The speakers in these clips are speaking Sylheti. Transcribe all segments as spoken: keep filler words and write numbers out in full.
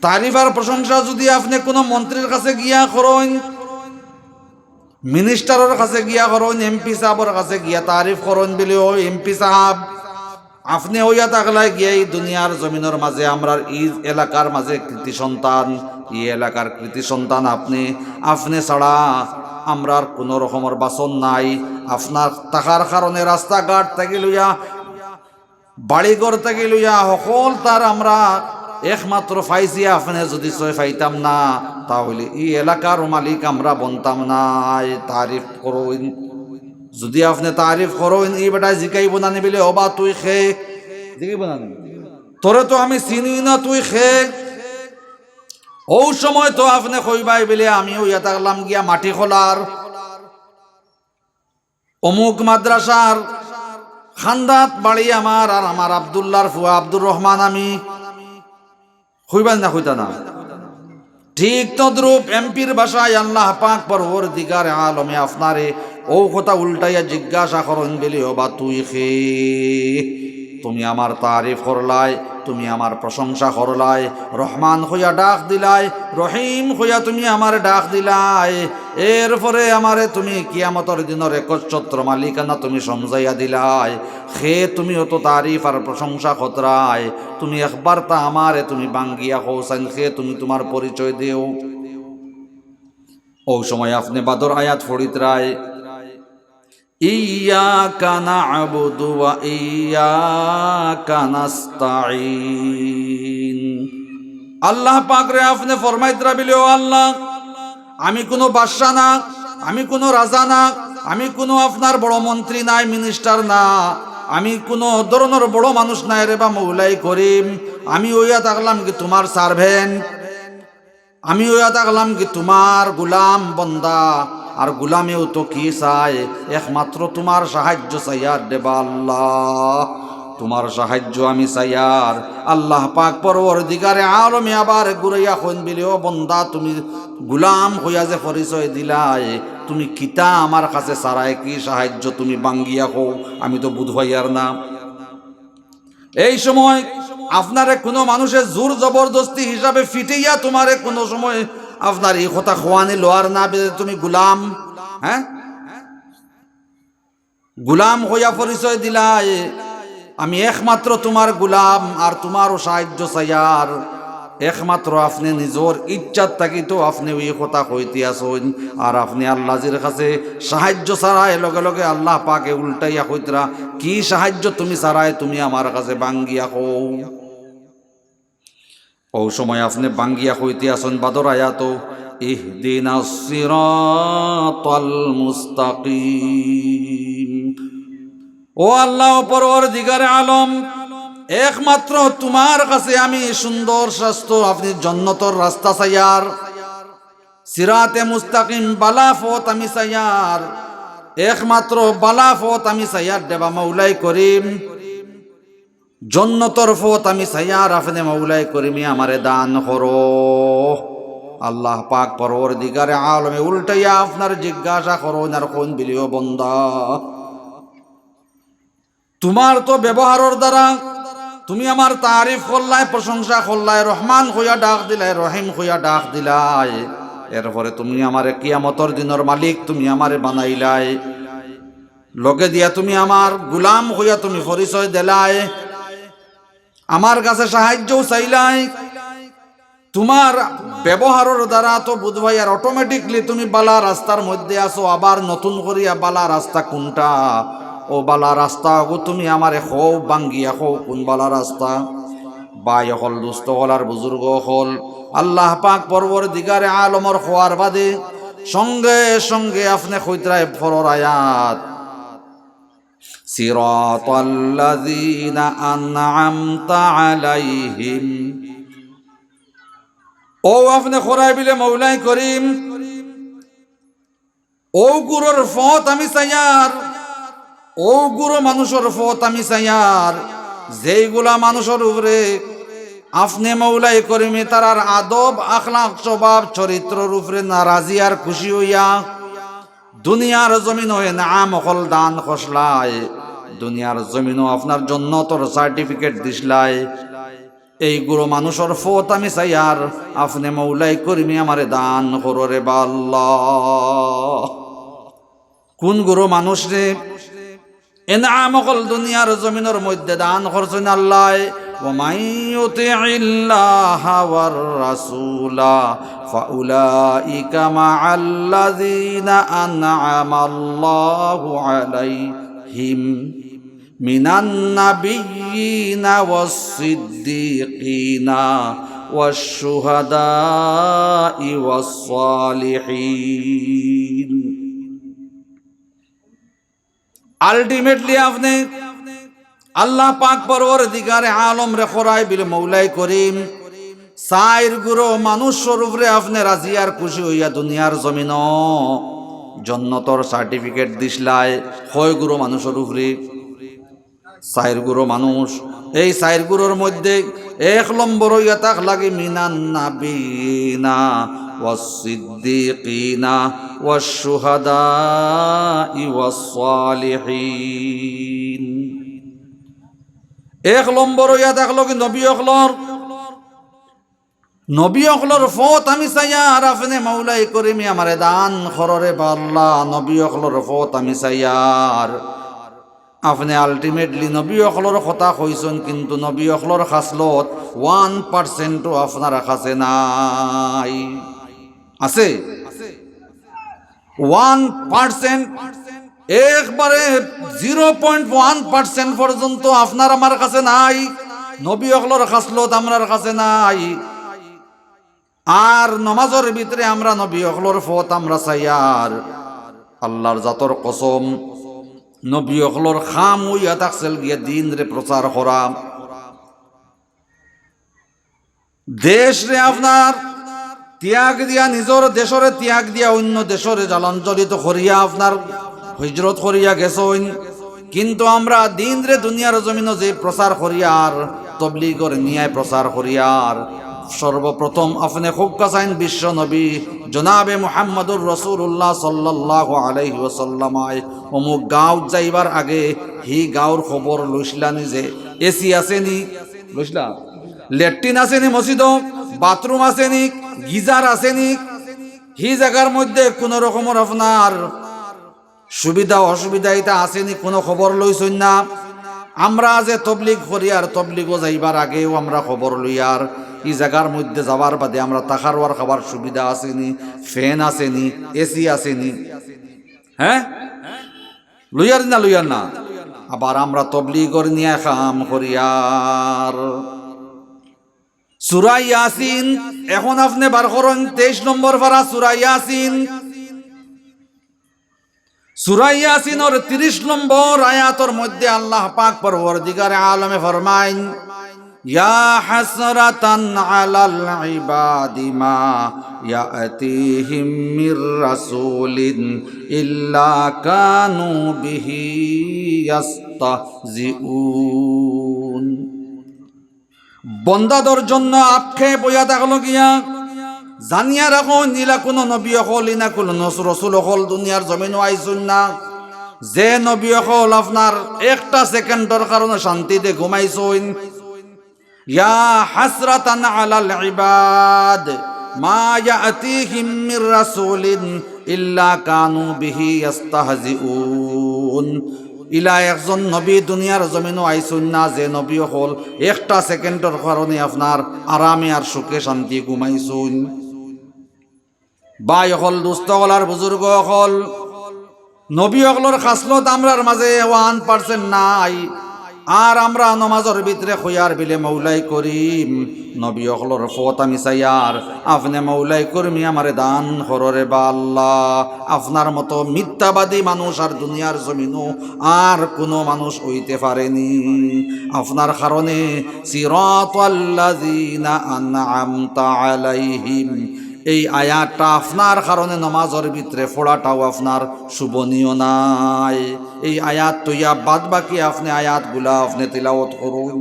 তারিফ আর প্রশংসা যুদি আপনে কুনু মন্ত্রীর কাছে গিয়া করইন, মিনিস্টারর কাছে গিয়া করইন, এমপি সাবর কাছে গিয়া তারিফ করইন, বলে, "ও এমপি সাব, আপনে অইয়া থাকলায় গিয়া ই দুনিয়ার জমিনর মাঝে, আমরার ই এলাকার মাঝে কৃতি সন্তান, ই এলাকার কৃতি সন্তান আপনে, আপনে ছাড়া আমরার কুনু রকমর বাসন নাই, আপনার থাকার কারণে রাস্তাঘাট থাকি লইয়া বাড়িঘর থাকি লইয়া হকলতার আমরা একমাত্র পাইছি, আপনে যুদি ছয় পাইতাম না, তা অইলে ই এলাকার মালিক আমরা বনতাম নায়।" তারিফ করইন। যুদি আপনে তারিফ করইন, ই বেটায় জিকাইবো না নি বলে, "ওবা তুই কে?" জিকাইবো না নি? "তোরে তো আমি চিনি না, তুই কে?" অউ সময় তো আপনে কইবায় বলে, "আমি অইয়া থাকলাম গিয়া মাটি খোলার, অমুক মাদ্রাসার খান্দাত বাড়ি আমার, আর আমার আব্দুল্লাহর ফুয়া আব্দুর রহমান আমি।" কইবায় না, কইতা না? ঠিক তদ্রূপ এমপির ভাষায় আল্লাহ পাক পরওয়ারদিগারে আলমে আপনারে অউ কথা উল্টাইয়া জিজ্ঞাসা করইন বলে, "ওবা তুই কে?" তুমি আমার তারিফ করলায়, তুমি আমার প্রশংসা করলায়, রহমান কইয়া ডাক দিলায়, রহিম কইয়া তুমি আমারে ডাক দিলায়, এরপরে আমারে তুমি কিয়ামতর দিনর একচ্ছত্র মালিকানা তুমি সমঝাইয়া দিলায়। কে তুমি অত তারিফ আর প্রশংসা কররায়, তুমি একবারতা আমারে তুমি ভাঙ্গিয়া কওছাইন, কে তুমি তুমার পরিচয় দেও। অউ সময় আপনে বাদর আয়াত পড়িতরায়, "ইয়াকা না'বুদু ওয়া ইয়াকা নাস্তা'ইন।" আল্লাহ পাকরে আপনে ফরমাইতরা বলে, "ও আল্লাহ, আমি কুনু বাদশা না, আমি কুনু রাজা না, আমি কুনু আপনার বড় মন্ত্রী নায়, মিনিস্টার না, আমি কুনু ধরনর বড় মানুষ নায় রে বা মৌলাই করিম, আমি অইয়া থাকলাম কি তুমার সার্ভেন্ট, আমি অইয়া থাকলাম কি তুমার গুলাম বন্দা, আর গুলামেও তো কি চায়, একমাত্র তুমার সাহায্য চাইয়ার রে বা আল্লাহ।" তুমার সাহায্য আমি চাইয়ার। আল্লাহ পাক পরওয়ারদিগারে আলমে আবার ঘুরাইয়া কইন বলে, "ও বন্দা, তুমি গুলাম কইয়া যে পরিচয় দিলায়, তুমি কিতা আমার কাছে চারায়, কি সাহায্য তুমি ভাঙ্গিয়া কও, আমি তো বুঝ পাইয়ার না।" এই সময় আপনারে কুনু মানুষে জোর জবরদস্তি হিসাবে ফিটাইয়া তুমারে কুনু সময় আপনার ই কথা কওয়ানি লওয়ার না, বলে তুমি গুলাম, হ্যাঁ? গুলাম কইয়া পরিচয় দিলায়, আমি একমাত্র তুমার গুলাম, আর তুমারও সাহায্য চাইয়ার। একমাত্র আপনে নিজর ইচ্ছার থাকি তো আপনে অউ কথা কইতে আছইন, আর আপনে আল্লাজির কাছে সাহায্য চারায়, লগে লগে আল্লাহ পাকে উল্টাইয়া কইতরা, "কি সাহায্য তুমি চারায়, তুমি আমার কাছে ভাঙ্গিয়া কও।" অউ সময় আপনে ভাঙ্গিয়া কইতে আছইন বাদর আয়াতো, "ইহদিনাস সিরাতাল মুস্তাকিম।" ও আল্লাহ, ও পরওয়ারদিগারে আলম, একমাত্র তুমার কাছে আমি সুন্দর স্বাস্থ্য, আপনে জন্নতর রাস্তা চাইয়ার, সিরাতে মুস্তাকিম বালা পথ আমি চাইয়ার, একমাত্র বালা পথ আমি চাইয়ার রে বা মৌলাই করিম। জন্নতর পথ আমি চাইয়ার, আপনে মৌলাই করিমে আমারে দান করো। আল্লাহ পাক পরওয়ারদিগারে আলমে উল্টাইয়া আপনারে জিজ্ঞাসা করইন আর কইন বলে, "ও বন্দা, তুমার তো ব্যবহারর দ্বারা তুমি আমার তারিফ করলায়, প্রশংসা করলায়, রহমান কইয়া ডাক দিলায়, রহিম কইয়া ডাক দিলায়, এরপরে তুমি আমারে কিয়ামতর দিনর মালিক তুমি আমারে বানাইলায়।" লগে দিয়া তুমি আমার গুলাম কইয়া তুমি পরিচয় দিলায়, আমার কাছে সাহায্যও চাইলায়। তুমার ব্যবহারর দ্বারা তো বুঝ পাইয়ার automatically তুমি বালা রাস্তার মধ্যে আছো, আবার নতুন করিয়া বালা রাস্তা কুনটা? অউ বালা রাস্তা অগু তুমি আমারে কও, ভাঙ্গিয়া কও, কুন বালা রাস্তা? ভাই অকল, দুস্ত অকল আর বুজুর্গ অকল, আল্লাহ পাক পরওয়ারদিগারে আলমর কওয়ার বাদে সঙ্গে সঙ্গে আপনে কইতরায় পরর আয়াত, "সিরাতাল্লাযীনা আনআমতা আলাইহিম।" অউ আপনে কইরায় বলে, "মৌলাই করিম, অউ গুরুর পথ আমি চাইয়ার, অউ গুরু মানুষর পথ আমি চাইয়ার, যেইগুলা মানুষর উপরে আপনে মৌলাই করিমে তারার আদব, আখলাক, স্বভাব, চরিত্রর উপরে নারাজি আর খুশি অইয়া দুনিয়ার জমিনো এনাম অকল দান করছলায়, দুনিয়ার জমিনো আপনার জন্নতর certificate দিছলায়।" এই গুরু মানুষর ফত আমি চাইয়ার, আপনে মৌলাই করিমে আমারে দান করো রে বা আল্লাহ। কোন গুরু মানুষ রে? এনাম অকল দুনিয়ার জমিনর মধ্যে দান করছইন আল্লায়। ومن يطع الله والرسول فأولئك مع الذين أنعم الله عليهم من النبيين والصديقين والشهداء والصالحين। Ultimately আপনে আল্লাহ পাক পরওয়ারদিগারে আলমরে খরাই বিলে মৌলাই করিম, চাইর গুরু মানুষর উপরে আপনে রাজি আর খুশি অইয়া দুনিয়ার জমিনো জন্নতর certificate দিছলায়। কয় গুরু মানুষর উপরে? চাইর গুরু মানুষ। এই চাইর গুরুর মধ্যে এক নম্বর অইয়া থাকলাগি من النبيين والصديقين والشهداء والصالحين। এক নম্বর অইয়া থাকলো কি নবী অকলর। নবী অকলর ফত আমি চাইয়ার, আপনে মৌলাই করিমে আমারে দান করো রে বা আল্লাহ। নবী অকলর ফত আমি চাইয়ার। আপনে ultimately নবী অকলর কথা কইছইন, কিন্তু নবী অকলর খাসলত one percent ও আপনার কাছে নাই। আছে? One percent, একবারে zero point one percent পর্যন্ত আপনার আমার কাছে নাই। নবী অকলর খাসলত আমরার কাছে নাই। আর নমাজর ভিতরে আমরা নবী অকলর ফত আমরা চাইয়ার। আল্লাহর জাতর কসম, নবী অকলর কাম অইয়া থাকছিল গিয়া দিনরে প্রচার করা। দেশরে আপনার ত্যাগ দিয়া, নিজর দেশরে ত্যাগ দিয়া, অন্য দেশরে জলাঞ্জলি তো করিয়া আপনার হিজরত করিয়া গেছইন, কিন্তু আমরা দিনরে দুনিয়ার জমিনো যে প্রচার করিয়ার, তবলিগর নিয়ায় প্রচার করিয়ার, সর্বপ্রথম আপনে কউক্কা চাইন বিশ্ব নবী জনাবে মুহাম্মদুর রাসূলুল্লাহ সাল্লাল্লাহু আলাইহি ওয়াসাল্লাম আয় অমুক গাঁওত যাইবার আগে হি গাঁওর খবর লইছলানি যে এসি আছে নি? লইছলা? লেট্রিন আছে নি মসজিদো? বাথরুম আছে নি? গিজার আছে নি? হি জাগার মধ্যে কোনো রকমর আপনার সুবিধা অসুবিধা ইতা আছে নি? কোনো খবর লইছইন না। আমরা যে তবলিগ করিয়ার, তবলিগো যাইবার আগেও আমরা খবর লইয়ার, ই জাগার মধ্যে যাওয়ার বাদে আমরা থাকার আর খাবার সুবিধা আছে নি? ফ্যান আছে নি? এসি আছে নি? হ্যাঁ, লইয়ার না, লইয়ার না। আবার আমরা তবলিগর নিয়ায় কাম করিয়ার। সূরা ইয়াসিন, এখন আপনে বার করইন তেইশ নম্বর পারা সূরা ইয়াসিন। সূরা ইয়াসিনর তিরিশ নম্বর আয়াতর মধ্যে আল্লাহ পাক পরওয়ারদিগারে আলমে ফরমাইন, يا حسرة على العباد ما يأتيهم من رسول إلا كانوا به يستهزئون। বন্দাদর জন্য আক্ষেপ অইয়া থাকলো গিয়া। জানিয়া রাখো, ইলা কোনো নবী অকল, ইলা কোনো নস-, রসুল অকল দুনিয়ার জমিনো আইছইন না। যে নবী অকল আপনার একটা সেকেন্ডর কারণে শান্তিতে ঘুমাইছইন, يا حسرة على العباد ما يأتيهم من رسول إلا كانوا به يستهزئون। ইলা একজন নবী দুনিয়ার জমিনো আইছইন না, যে নবী অকল একটা সেকেন্ডর কারণে আপনার আরামে আর সুখে শান্তি ঘুমাইছইন। ভাই অকল, দুস্ত অকল আর বুজুর্গ অকল, নবী অকলর খাসলত আমরার মাঝে one percent নাই। আর আমরা নমাজর ভিতরে কইয়ার বিলে মৌলাই করিম, নবী অকলর ফত আমি চাইয়ার, আপনে মৌলাই করিমে আমারে দান করো রে বা আল্লাহ। আপনার মতো মিথ্যাবাদী মানুষ আর দুনিয়ার জমিনো আর কোনো মানুষ অইতে পারেনি। আপনার কারণে صراط الذين أنعمت عليهم এই আয়াতটা আপনার কারণে নমাজর ভিতরে পড়াটাও আপনার শোভনীয় নায়। এই আয়াত থইয়া বাদ বাকি আপনে আয়াতগুলা আপনে তিলাওয়াত করইন,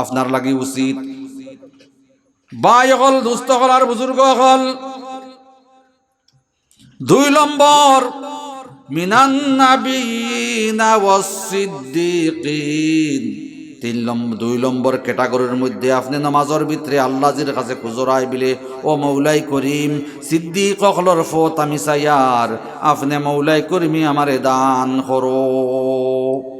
আপনার লাগি উচিত। ভাই অকল, দুস্ত অকল আর বুজুর্গ অকল, দুই নম্বর, من النبيين والصديقين। তিন নম্বর, দুই নম্বর ক্যাটাগরির মধ্যে আপনে নমাজর ভিতরে আল্লাজির কাছে খুজরায় বিলে, "ও মৌলাই করিম, সিদ্দিক অকলর পথ আমি চাইয়ার, আপনে মৌলাই করিমি আমারে দান করো।"